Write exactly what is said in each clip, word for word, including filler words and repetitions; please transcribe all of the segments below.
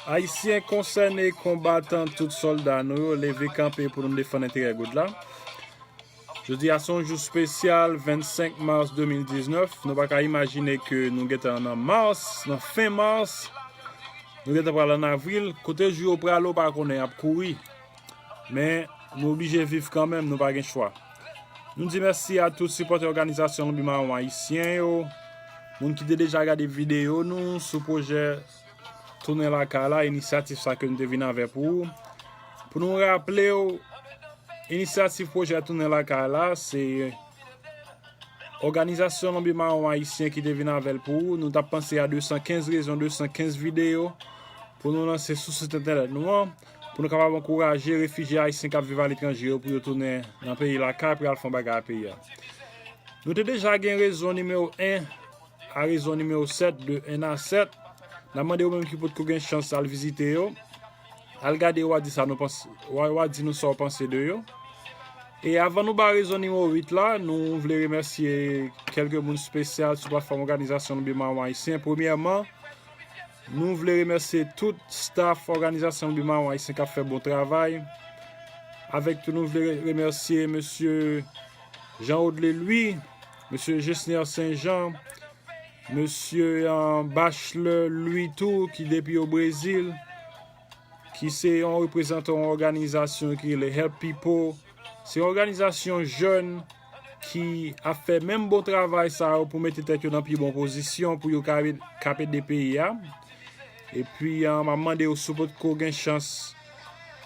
Ayisyen konsène, konbatan, tout sòlda nou yo, leve kanpe pou nou defann enterè goud la. Jodi a se yon jou espesyal, vennsenk mas de mil diznèf. Nou pa ka imajine ke nou gentan nan mas, nan fen mas. Nou gentan pral ann avril. Kote jou yo prale, w pa konnen, y ap kouri. Men, nou oblije viv kanmenm, nou pa gen chwa. Nou di mèsi a tout sipòtè òganizasyon Lonbi Mawon Ayisyen yo, moun ki te deja gade videyo nou sou pwojè Tounen Lakay la, inisyativ sa ke nou te vin avè pou ou. Pou nou raple w, inisyativ pwojè Tounen Lakay la, se òganizasyon Lonbi Mawon Ayisyen ki te vin avè l pou ou. Nou t ap panse a de san kenz rezon, de san kenz videyo pou nou lanse sou sit entènèt nou an, pou nou kapab ankouraje refijye ayisyen k ap viv aletranje yo pou yo tounen nan peyi lakay pou y al fè yon bagay a peyi a. Nou te deja gen rezon nimewo en a rezon nimewo sèt, de en a sèt. N ap mande ou menm ki potko gen chans al vizite yo, al gade, w a di sa nou panse, w a, w a di nou sa w panse de yo. E avan nou ba rezon nimewo uit la, nou vle remèsye kèlke moun espesyal sou platfòm òganizasyon Lonbi Mawon Ayisyen. Premyèman, nou vle remèsye tout staff òganizasyon Lonbi Mawon Ayisyen k ap fè bon travay. Avèk tou, nou vle remèsye mesye Jean Audley Louis, mesye Gesner Saint Jean, mesye, uh, Bachelor Louis tou, ki depi o Brezil, ki se yon reprezantan yon òganizasyon ki rele Help People. Se yon òganizasyon jèn ki ap fè menm bon travay sa yo pou mete tèt yo nan pi bon pozisyon pou yo ka, ka ede peyi a. Epi, uh, m ap mande w si w potko gen chans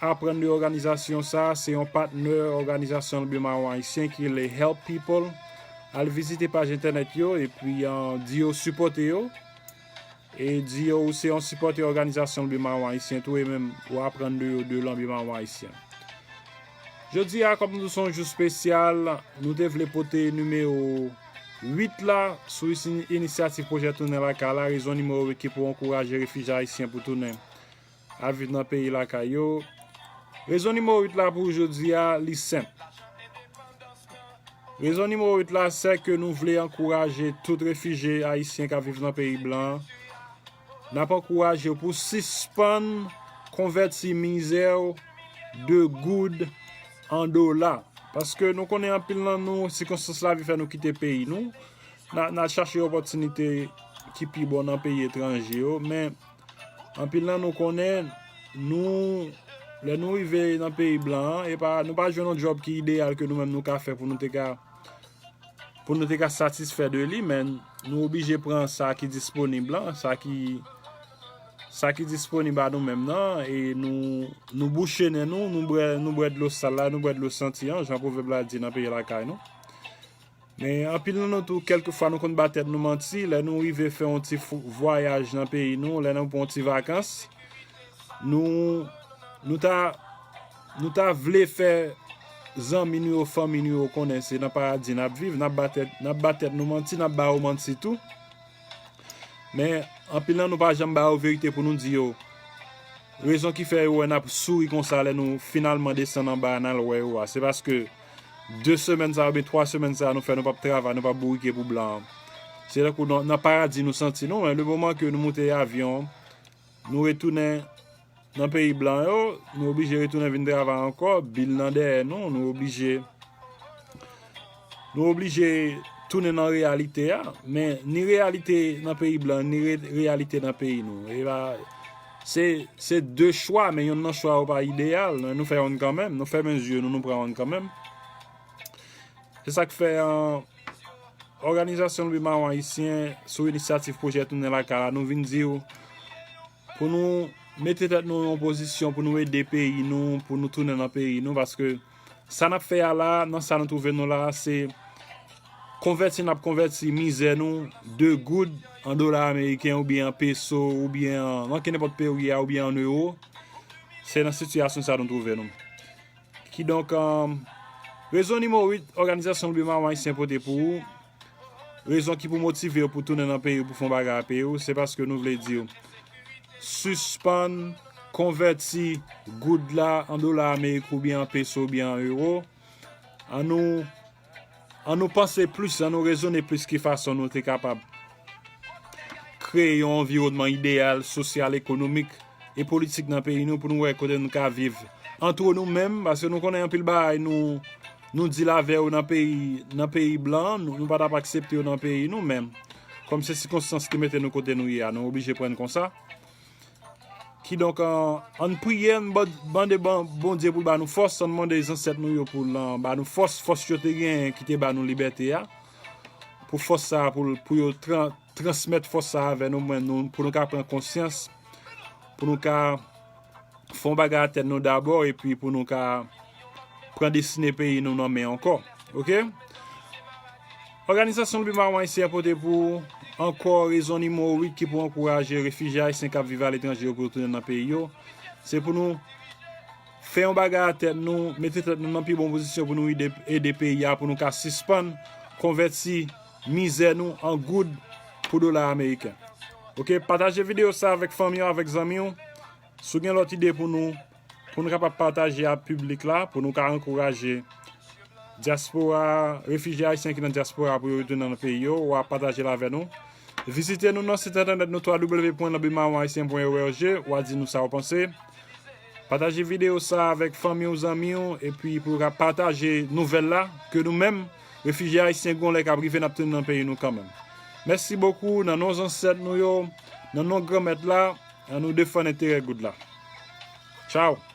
aprann de òganizasyon sa, se yon patnè òganizasyon Lonbi Mawon Ayisyen ki rele Help People. Al vizite paj entènèt yo epi, uh, di yo sipòte yo. E di yo ou se yon sipòtè òganizasyon Lonbi Mawon Ayisyen tou e menm ou aprann de yo de Lonbi Mawon Ayisyen. Jodi a, kòm nou se yon jou espesyal, nou te vle pote nimewo uit la sou isi-, inisyativ pwojè Tounen Lakay la, rezon nimewo uit ki pou ankouraje refijye ayisyen pou tounen al viv nan peyi lakay yo. Rezon nimewo uit la pou jodi a, li senp. Rezon nimewo uit la, se ke nou vle ankouraje tout refijye ayisyen k ap viv nan peyi blan an. N ap ankouraje w pou sispann konvèti mizè w de goud an dola. Paske nou konnen anpil nan nou, sikonstans lavi fè nou kite peyi nou. N a, n a chache opòtinite ki pi bon nan peyi etranje yo, men anpil nan nou konnen, nou, lè nou rive nan peyi blan an, e pa, nou pa jwenn yon djòb ki ideyal ke nou menm nou ka fè pou nou te ka, pou nou te ka satisfè de li, men nou oblije pran sa ki disponib lan, sa ki, sa ki disponib a nou menm nan, e nou, nou bouche nen nou, nou bwè, nou bwè dlo sal la, nou bwè dlo santi an, jan pwovèb la di nan peyi lakay nou. Men anpil nan nou tou, kèlkefwa nou konn ba tèt nou manti, lè nou rive fè yon ti fou-, vwayaj nan peyi nou, lè nou pran yon ti vakans, nou, nou ta, nou ta vle fè zanmi nou yo, fanmi nou yo konnen se nan paradi n ap viv, n ap ba tèt, n ap ba tèt nou manti, n ap ba yo manti tou. Men anpil nan nou pa janm ba yo verite pou nou di yo rezon ki fè yo wè n ap souri konsa lè nou finalman desann anba a n al wè yo a. Se paske de semèn sa a oubyen twa semèn sa a nou fè nou p ap travay, nou p ap bourike pou blan an. Se tankou nan, nan paradi nou santi nou, men le moman ke nou moute avyon, nou retounen nan peyi blan yo, nou oblije retounen vin travay ankò, bil nan dèyè nou, nou oblije, nou oblije tounen nan reyalite a, men ni reyalite nan peyi blan, ni re-, reyalite nan peyi nou. E ba, se, se de chwa, men yonn nan chwa yo pa ideyal, men nou fè yonn kanmenm, nou fèmen zye nou, nou pran yonn kanmenm. Se sa k fè, an, òganizasyon Lonbi Mawon Ayisyen, sou inisyativ pwojè Tounen Lakay la, nou vin di w, pou nou mete tèt nou nan yon pozisyon pou nou ede peyi nou, pou nou tounen nan peyi nou, paske sa n ap fè a la, nan sa nou twouve nou la, se konvèti n ap konvèti mizè nou de goud an dola ameriken oubyen an peso oubyen an, nan kenenpòt peyi a oubyen an ewo. Se nan sitiyasyon sa nou twouve nou. Kidonk, um, rezon nimewo uit, òganizasyon Lonbi Mawon Ayisyen pote pou ou, rezon ki pou motive w pou tounen nan peyi w, pou fè yon bagay a peyi w, se paske nou vle di w, sispann konvèti goud la an dola ameriken oubyen an peso oubyen an ewo. An nou, an nou panse plis, an nou rezone plis ki fason nou te kapab kreye yon anviwònman ideyal, sosyal, ekonomik, e politik nan peyi nou, pou nou wè kote nou ka viv antre nou menm, paske nou konnen anpil bagay nou, nou deal avè yo nan peyi, nan peyi blan, nou, nou pa t ap aksepte yo nan peyi nou, men kòm se sikonstans ki mete nou kote nou ye a, nou oblije pran konsa. Kidonk, an, ann priye, ann ban-, mande ban-, Bondye pou l ba nou fòs, ann mande zansèt nou yo pou l, an, ba nou fòs, fòs yo te genyen ki te ba nou libète a. Pou fòs sa a, pou l, pou yo tran-, transmèt fòs sa a avè nou, mwen, nou, pou nou ka pran konsyans, pou nou ka fè yon bagay a tèt nou dabò, epi pou nou ka pran destine peyi nou nan men ankò. Oke? Òganizasyon Lbi Mawon Ayisyen pote pou ou ankò rezon nimewo uit ki pou ankouraje refijye ayisyen k ap viv aletranje yo pou yo tounen nan peyi yo. Se pou nou fè yon bagay a tèt nou, mete tèt nou nan pi bon pozisyon pou nou ede, ede peyi a, pou nou ka sispann konvèti mizè nou an goud pou dola ameriken. Oke, pataje videyo sa avèk fanmi w, avèk zanmi w. Si w gen lòt ide pou nou, pou nou kapab pataje a piblik la, pou nou ka ankouraje dyaspora, refijye ayisyen ki nan dyaspora pou yo retounen nan peyi yo, w a pataje l avè nou. Vizite nou nan sit entènèt nou, w w w pwen lbi mawon ayisyen pwen org, w a di nou sa w panse. Pataje videyo sa avèk fanmi w, zanmi w, epi pou yo ka pataje nouvèl la, ke nou menm, refijye ayisyen, gon lè k ap rive, n ap tounen nan peyi nou kanmenm. Mèsi bokou, nan non zansèt nou yo, nan non Granmèt la, ann nou defann enterè goud la. Tchaw!